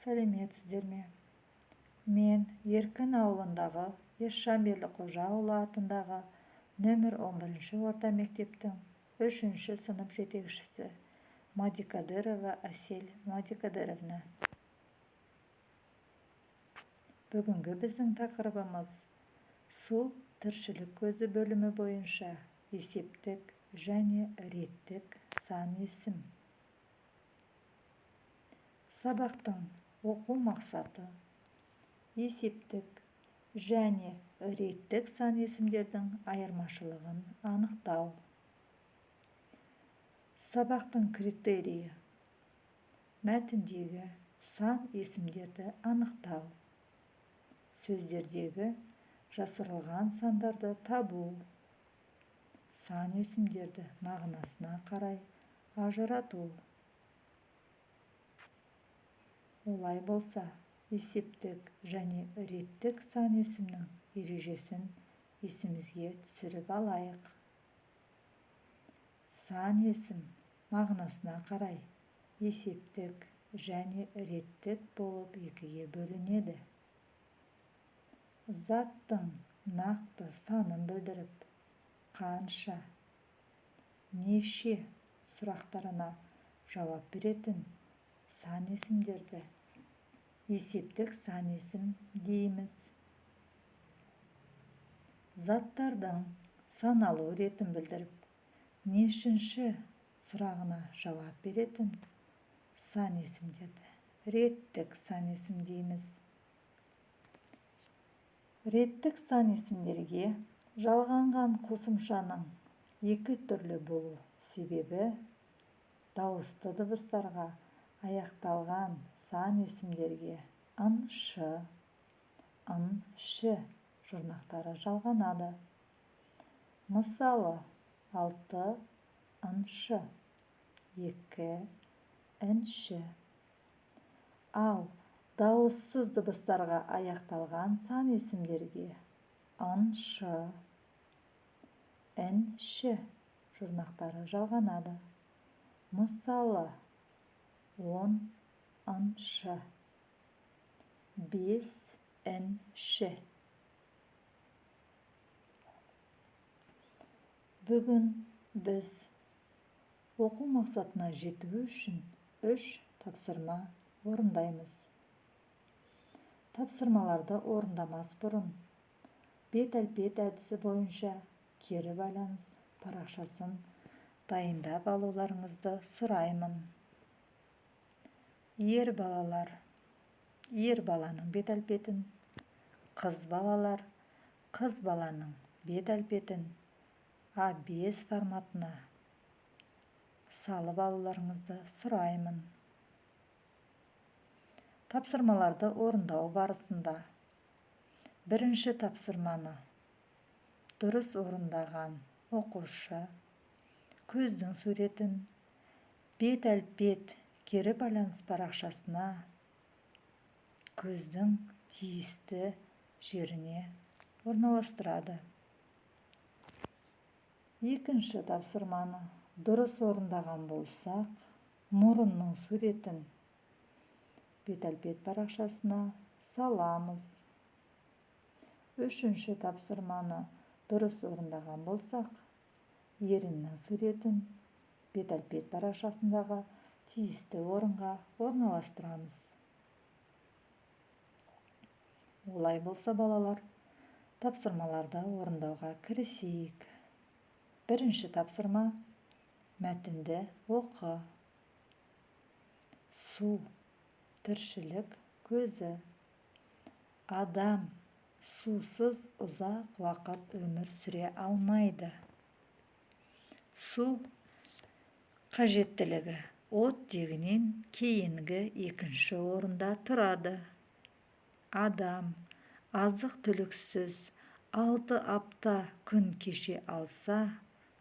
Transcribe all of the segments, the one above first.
Сәлеметсіздер ме? Мен Еркін ауылындағы Есжан Бердіқожаұлы атындағы нөмір 11 орта мектептің 3-ші сынып жетекшісі Мадикадырова Әсел Мадикадыровна. Бүгінгі біздің тақырыбымыз су тіршілік көзі бөлімі бойынша есептік және реттік сан есім. Сабақтың оқу мақсаты: есептік және реттік сан есімдердің айырмашылығын анықтау. Сабақтың критерийі: мәтіндегі сан есімдерді анықтау, сөздердегі жасырылған сандарды табу, сан есімдерді мағынасына қарай ажырату. Олай болса, есептік және реттік сан есімнің ережесін есімізге түсіріп алайық. Сан есім мағынасына қарай есептік және реттік болып екіге бөлінеді. Заттың нақты санын білдіріп, қанша, неше сұрақтарына жауап беретін сан есімдерді есептік сан есім дейміз. Заттардың саналу ретін білдіріп, нешінші сұрағына жауап беретін сан есімдерді реттік сан есім дейміз. Реттік сан есімдерге жалғанған қосымшаның екі түрлі болу себебі дауысты дыбыстарға аяқталған сан есімдерге ын-шы, ын-ші жұрнақтары жалғанады. Мысалы, 6 ын-шы, 2 ін-ші. Ал дауыссыз дыбыстарға аяқталған сан есімдерге ын-шы, ін-ші жұрнақтары жалғанады. Мысалы, 10 ын-шы, 5 ін-ші. Бүгін біз оқу мақсатына жету үшін 3 тапсырма орындаймыз. Тапсырмаларды орындамас бұрын бет-әлпет әдісі бойынша кері байланыс парақшасын дайындап алуларыңызды сұраймын. Ер балалар ер баланың бет әлпетін, қыз балалар қыз баланың бет әлпетін А5 форматына салып алуларыңызды сұраймын. Тапсырмаларды орындау барысында бірінші тапсырманы дұрыс орындаған оқушы көздің суретін бет әлпет кері байланыс парақшасына көздің тиісті жеріне орналастырады. Екінші тапсырманы дұрыс орындаған болсақ, мұрынның суретін бет әлпет парақшасына саламыз. Үшінші тапсырманы дұрыс орындаған болсақ, еріннің суретін бет әлпет парақшасындағы тиісті орынға орналастырамыз. Олай болса, балалар, тапсырмаларды орындауға кірісейік. Бірінші тапсырма: мәтінді оқы. Су тіршілік көзі. Адам сусыз ұзақ уақыт өмір сүре алмайды. Су қажеттілігі оттегінен кейінгі екінші орында тұрады. Адам азық-түліксіз 6 апта күн кеше алса,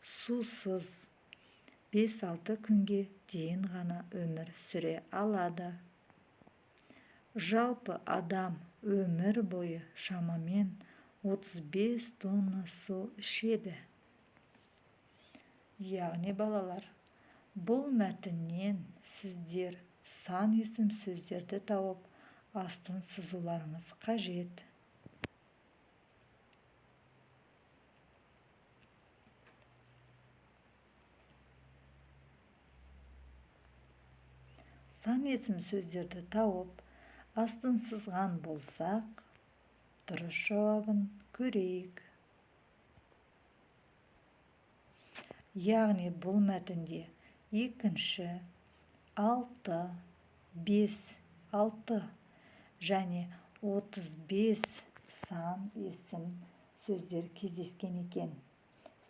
сусыз 5-6 күнге дейін ғана өмір сүре алады. Жалпы адам өмір бойы шамамен 35 тонна су ішеді. Яғни, балалар, бұл мәтіннен сіздер сан есім сөздерді тауып, астын сызуларыңыз қажет. Сан есім сөздерді тауып, астын сызған болсақ, дұрыс жауабын көрейік. Яғни бұл мәтінде 2, 6, 5, 6 және 35 сан есім сөздер кездескен екен.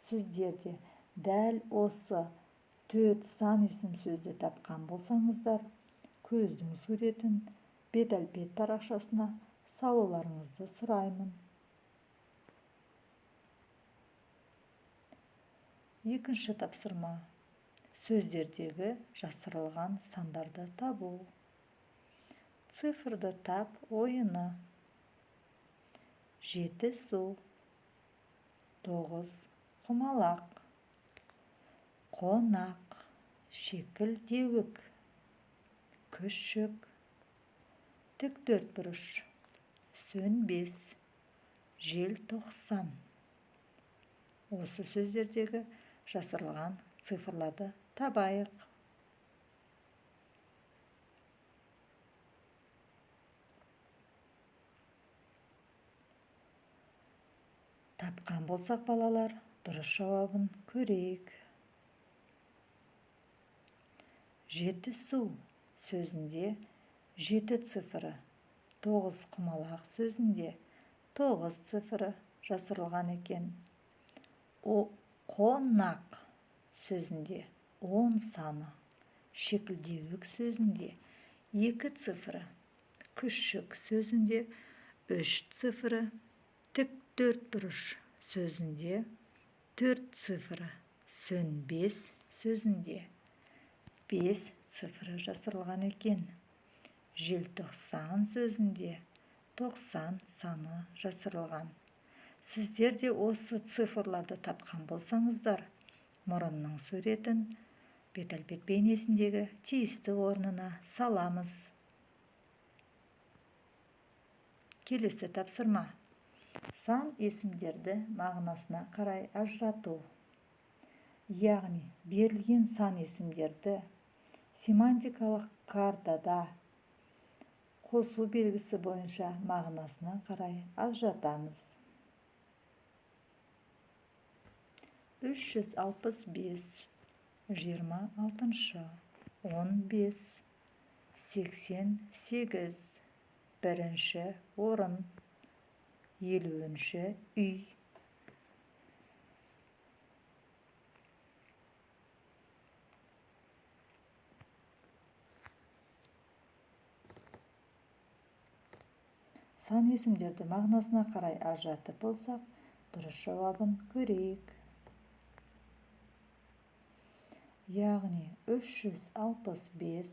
Сіздер де дәл осы 4 сан есім сөзді тапқан болсаңыздар, көздің суретін бет әлпет парақшасына салуларыңызды сұраймын. Екінші тапсырма. Сөздердегі жасырылған сандарды табу. Цифрды тап ойыны. 7 су, 9 құмалақ, қонақ, шекілдеуік, күшік, тік төртбұрыш, сөнбес, желтоқсан. Осы сөздердегі жасырылған цифрларды табайық. Тапқан болсақ, балалар, дұрыс жауабын көрейік. 7 су сөзінде 7 цифры, 9 құмалақ сөзінде 9 цифры жасырылған екен. Қонақ сөзінде 10 саны, шекілдеуік сөзінде 2 цифры, күшік сөзінде 3 цифры, тік төртбұрыш сөзінде 4 цифры, сөнбес сөзінде 5 цифры жасырылған екен. Желтоқсан сөзінде 90 саны жасырылған. Сіздер де осы цифрларды тапқан болсаңыздар, мұрынның суретін бет әлпет бейнесіндегі тиісті орнына саламыз. Келесі тапсырма. Сан есімдерді мағынасына қарай ажырату. Яғни берілген сан есімдерді семантикалық картада қосу белгісі бойынша мағынасына қарай ажыратамыз. 365, 26, 15, 88, бірінші орын, 50-ші үй. Сан есімдерді мағынасына қарай ажыратып болсақ, дұрыс жауабын көрейік. Яғни 365,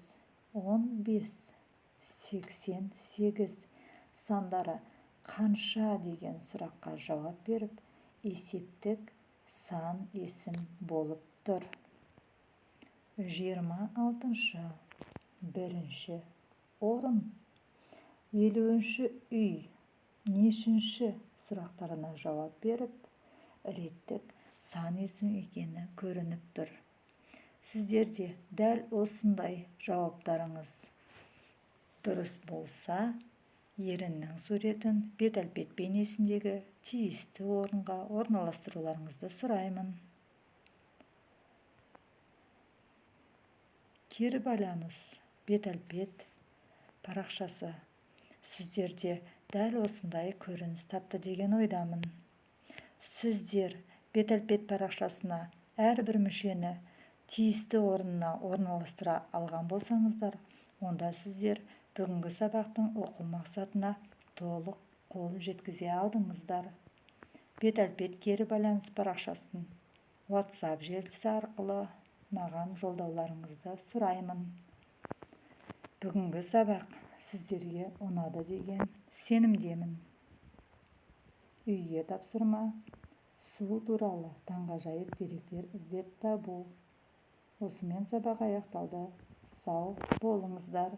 15, 88 сандары қанша деген сұраққа жауап беріп, есептік сан есім болып тұр. 26-шы, бірінші орын, 50-ші үй, нешінші сұрақтарына жауап беріп, реттік сан есім екені көрініп тұр. Сіздер де дәл осындай жауаптарыңыз дұрыс болса, еріннің суретін бет әлпет бейнесіндегі тиісті орынға орналастыруларыңызды сұраймын. Кері байланыс бет әлпет парақшасы сіздерде дәл осындай көрініс тапты деген ойдамын. Сіздер бет әлпет парақшасына әрбір мүшені тиісті орнына орналастыра алған болсаңыздар, онда сіздер бүгінгі сабақтың оқу мақсатына толық қол жеткізе алдыңыздар. Бет әлпет кері байланыс парақшасын WhatsApp желісі арқылы маған жолдауларыңызды сұраймын. Бүгінгі сабақ сіздерге ұнады деген сенімдемін. Үйге тапсырма: су туралы таңғажайып деректер іздеп табу. Осымен сабақ аяқталды. Сау болыңыздар.